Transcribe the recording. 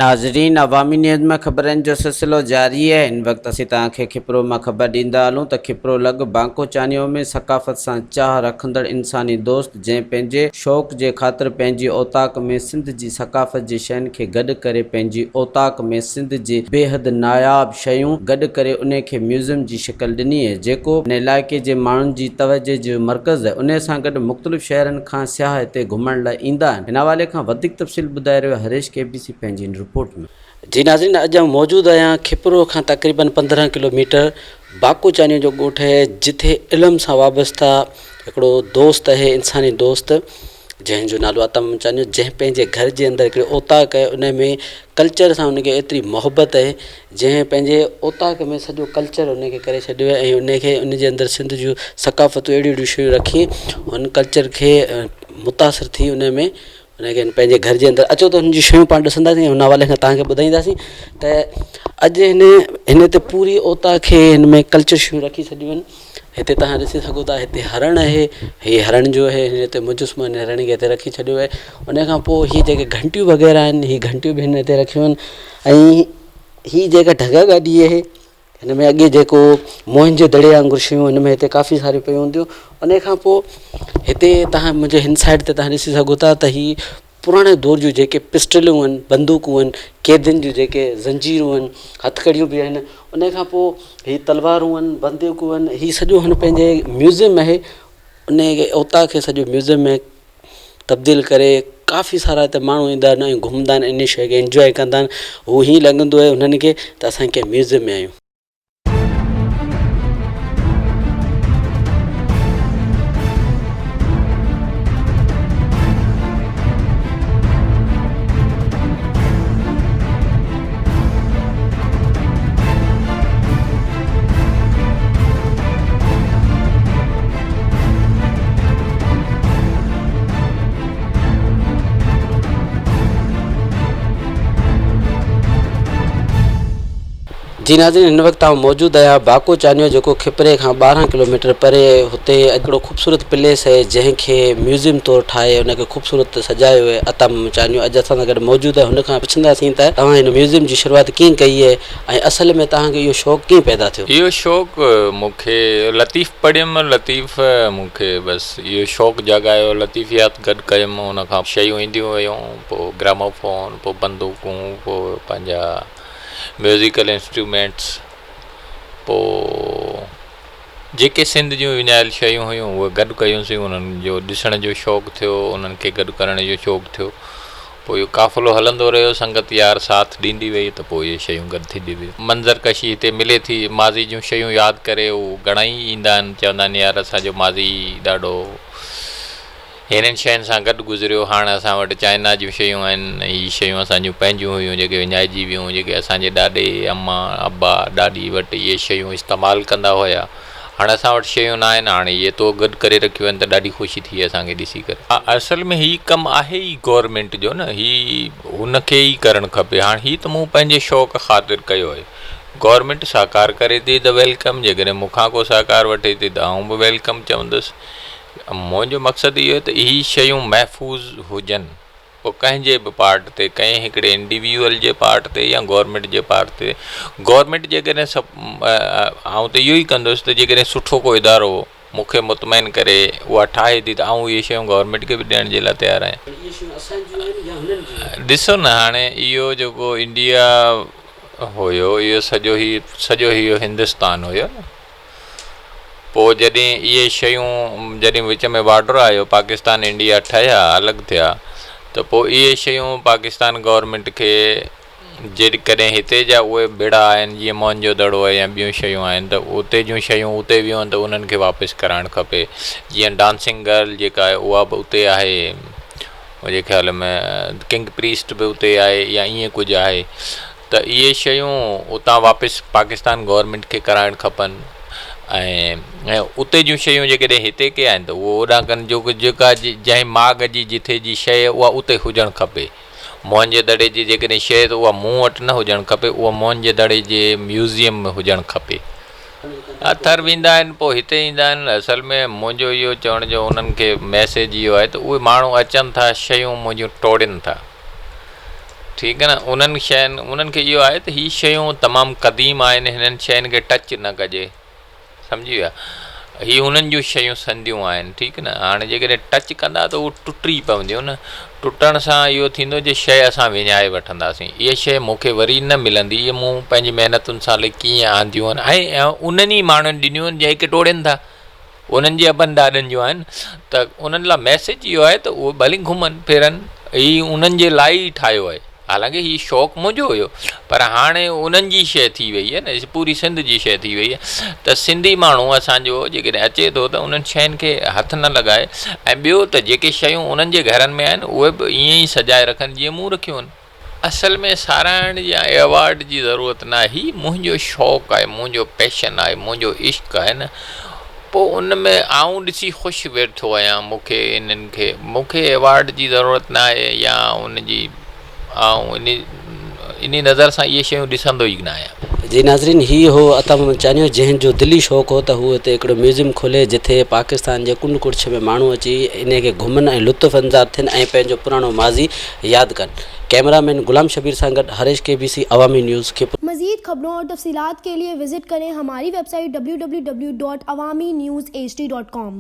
ناظرين عوامي نيوز ۾ خبرن جو سلسلو جاري آهي هن وقت اسين توهان کي کپرو مان خبر ڏيندا هلون ته کپرو لڳ بانڪو چانيو ۾ ثقافت سان چاهه رکندڙ انساني دوست جنهن پنهنجي شوق جي خاطر پنهنجي اوطاق ۾ سنڌ جي ثقافت جي شين کي گڏ ڪري پنهنجي اوطاق ۾ سنڌ جي بيحد ناياب شيون گڏ ڪري انهي کي ميوزم جي شڪل ڏني اهي جيڪو ان علائقي جي ماڻهن جي توجه جو مرڪز اهي انهي سان گڏ مختلف شهرن کان سياح هتي گهمڻ لاء ايندا آهن هن حوالي کان وڌيڪ تفصيل ٻڌائي رهيو آهي هريش ڪي بي سي پنهنجي هن رپورٽ ۾. جي ناظرين اڄ آئون موجود آهيان کپرو کان تقريبن 15 ڪلو ميٽر باڪو چانيو جو ڳوٺ آهي جتي علم سان وابسته هڪڙو دوست آهي انساني دوست جنهن جو نالو عطا محمد چانيو جنهن پنهنجي گهر جي اندر هڪڙي اوطاق آهي ان ۾ ڪلچر سان ان کي ايتري محبت آهي جنهن پنهنجي اوطاق ۾ سڄو ڪلچر ان کي ڪري ڇڏيو آهي ۽ ان کي ان جي اندر سنڌ جون ثقافتون اهڙيون اهڙيون شيون رکي هن ڪلچر کي متاثر ٿي ان ۾ ان کي پنهنجي گهر جي اندر اچو ته هن جون شيون پاڻ ڏسنداسين هن حوالي کان توهان کي ٻڌائينداسين ته اڄ هن هن تي پوري اوطاق کي هن ۾ ڪلچر شيون رکي ڇڏيون آهن هتي توهان ڏسي سگهو ٿا هتي هرڻ آهي هي هرڻ جو آهي هن تي مجسمو هن هرڻ کي هتي رکي ڇڏيو آهي ان کان پوء هي جيڪي گهنٽيون وغيره آهن هي گهنٽيون به هن هتي رکيون آهن ۽ هي جيڪا ڍڳا گاڏي آهي هن ۾ اڳي جيڪو موهن جي دڙي وانگر شيون هن ۾ هتي ڪافي ساريون پيون هونديون ان کان پوء هتي توهان منهنجي هن سائيڊ تي توهان ڏسي سگهو ٿا ته هي پراڻي دور جون جيڪي پسٽلون آهن، بندوقون آهن، قيدين جون جيڪي زنجيرون آهن، هٿڪڙيون به آهن، ان کان پوء هي تلوارون آهن، بندوقون آهن، هي سڄو هن پنهنجي ميوزيم آهي، ان اوطاق کي سڄو ميوزيم ۾ تبديل ڪري ڪافي سارا هتي ماڻهو ايندا آهن ۽ گهمندا آهن ان شيء کي انجواء ڪندا آهن، هو هيئن لڳندو آهي هنن کي ته اسان ڪنهن ميوزيم ۾ آهيون. جي ناظرين هن وقت آئون موجود آهيان باڪو چانيو جيڪو کپري کان 12 ڪلوميٽر پري هتي هڪڙو خوبصورت پليس آهي جنهن کي ميوزيم طور ٺاهي ان کي خوبصورت سجايو آهي عطا محمد چانيو اڄ اسان سان گڏ موجود آهي هن کان پڇنداسين ته توهان هن ميوزيم جي شروعات ڪيئن ڪئي آهي ۽ اصل ۾ توهان کي اهو شوق ڪيئن پيدا ٿيو؟ اهو شوق مون کي لطيف پڙهيم لطيف مون کي بس اهو شوق جاڳايو لطيفيات گڏ ڪيم ان کان شيون اينديون ويون پوء گراموفون پوء بندوقون پوء پنهنجا ميوزيڪل انسٽرومينٽس پوء جيڪي سنڌ جون وڃايل شيون هيون اهي گڏ ڪيونسين انهن جو ڏسڻ جو شوق ٿيو انهن کي گڏ ڪرڻ جو شوق ٿيو پوء اهو قافلو هلندو رهيو سنگت يار ساٿ ڏيندي وئي ته پوء اهي شيون گڏ ٿينديون ويون منظر ڪشي هتي ملي ٿي ماضي جون شيون ياد ڪري هو گهڻا ئي ايندا آهن چوندا آهن يار اسان جو ماضي ڏاڍو هنن شين سان گڏ گذريو. هاڻ اسان وٽ چائنا جون شيون آهن. هي شيون اسان جون پنهنجون هيون جيڪي وڃائجي ويون، جيڪي اسان جي ڏاڏي، اما، ابا، ڏاڏي وٽ اهي شيون استعمال ڪندا هيا. هاڻ اسان وٽ شيون نه آهن. هاڻ اهي تو گڏ ڪري رکيون آهن ته ڏاڍي خوشي ٿي اسان کي ڏسي ڪري. اصل ۾ هي ڪم آهي ئي گورنمينٽ جو نه هي هن کي ئي ڪرڻ کپي. هاڻ هي ته مون پنهنجي شوق خاطر ڪيو آهي. گورنمينٽ سهڪار ڪري ٿي ته welcome جيڪڏهن مون کان ڪو سهڪار وٺي ٿي ته آئون به welcome چوندس. منهنجو مقصد اهو آهي ته اهي شيون محفوظ هجن پوء ڪنهن جي به پارٽ تي ڪنهن هڪڙي انڊيويجوئل جي پارٽ تي يا گورنمينٽ جي پارٽ تي گورنمينٽ جيڪڏهن سڀ آئون ته اهو ئي ڪندس ته جيڪڏهن سٺو ڪو ادارو مون کي مطمئن ڪري اها ٺاهي ٿي ته آئون اهي شيون گورنمينٽ کي به ڏيڻ جي لاء تيار آهيان. ڏسو نه هاڻي اهو جيڪو انڊيا هيو اهو سڄو هي سڄو اهو هندستان هيو نه. پوء جڏهن اهي شيون جڏهن وچ ۾ بارڊر آيو پاڪستان انڊيا ٺهيا الڳ ٿيا ته پوء اهي شيون پاڪستان گورنمينٽ کي جيڪڏهن هتي جا اهي ڀيڙا آهن جيئن موهن جو دڙو آهي يا ٻيون شيون آهن ته اتي جون شيون اتي ويون آهن ته انهن کي واپس ڪرائڻ کپي جيئن ڊانسنگ گرل جيڪا آهي اها به اتي آهي منهنجي خيال ۾ ڪنگ پريسٽ به اتي آهي يا ائين ڪجهه آهي ته اهي شيون اتان واپس پاڪستان گورنمينٽ کي ڪرائڻ کپن ۽ اتي جون شيون جيڪڏهن هتي ڪي آهن ته اهو اوڏانهن ڪن جو جيڪا جنهن ماڳ جي جٿي جي شيء اها اتي هجڻ کپي موهن جي دڙي جي جيڪڏهن شيء ته اها مون وٽ نه هجڻ کپي اها موهن جي دڙي جي ميوزيم ۾ هجڻ کپي. ٿر ويندا آهن پوء هتي ايندا آهن اصل ۾ منهنجو اهو چوڻ جو انهن کي ميسيج اهو آهي ته اهي ماڻهو اچن ٿا شيون منهنجون ٽوڙين ٿا. ٺيڪ آهي نه انهن شين انهن کي اهو آهي ته هي شيون تمام قديم آهن هنن شين کي ٽچ نه ڪجي سمجهي ويا هي هنن جون شيون سنديون آهن ٺيڪ نه هاڻي جيڪڏهن ٽچ ڪندا ته هو ٽٽي پونديون نه ٽٽڻ سان اهو ٿيندو جي شيء اسان وڃائي وٺنداسين اها شيء مون کي وري نه ملندي اهي مون پنهنجي محنتن سان الائي ڪيئن آنديون آهن ۽ انهن ئي ماڻهن ڏنيون آهن جيڪي ٽوڙين ٿا انهن جي ابن ڏاڏن جون آهن ته انهن لاء ميسيج اهو آهي ته اهي ڀلي گهمن ڦرن هي انهن جي لاء ئي ٺاهيو آهي حالانڪه هي شوق منهنجو هيو پر هاڻي انهن جي شيء ٿي وئي آهي نه پوري سنڌ جي شيء ٿي وئي آهي ته سنڌي ماڻهو اسان جو جيڪڏهن اچي ٿو ته انهن شين کي هٿ نه لڳائي ۽ ٻيو ته جيڪي شيون انهن جي گهرن ۾ آهن اهي به ائين ئي سجائي رکن جيئن مون رکيون آهن. اصل ۾ ساراهڻ يا ايوارڊ جي ضرورت ناهي هي منهنجو شوق آهي منهنجو پيشن آهي منهنجو عشق آهي نه پوء ان ۾ آئون ڏسي خوش ويٺو آهيان مون کي انهن کي مون کي ايوارڊ جي ضرورت ناهي يا ان جي آئون انهي نظر سان اهي شيون ڏسندو ئي نه آهيان. جي ناظرين هي هو عطا محمد چانيو جنهن جو دلي شوق هو ته هو هتي هڪڙو ميوزيم کولي جٿي پاڪستان جي ڪنڊ ڪڙڇ ۾ ماڻهو اچي انهي کي گهمن ۽ لطف انداز ٿين ۽ پنهنجو پراڻو ماضي ياد ڪن ڪئميرا مين غلام شبير سان گڏ Harish K B C Awami news کي. مزيد خبرون اور تفصيلات کے لئے وزٽ ڪرين ھماري web site www.awamiNewsHD.com.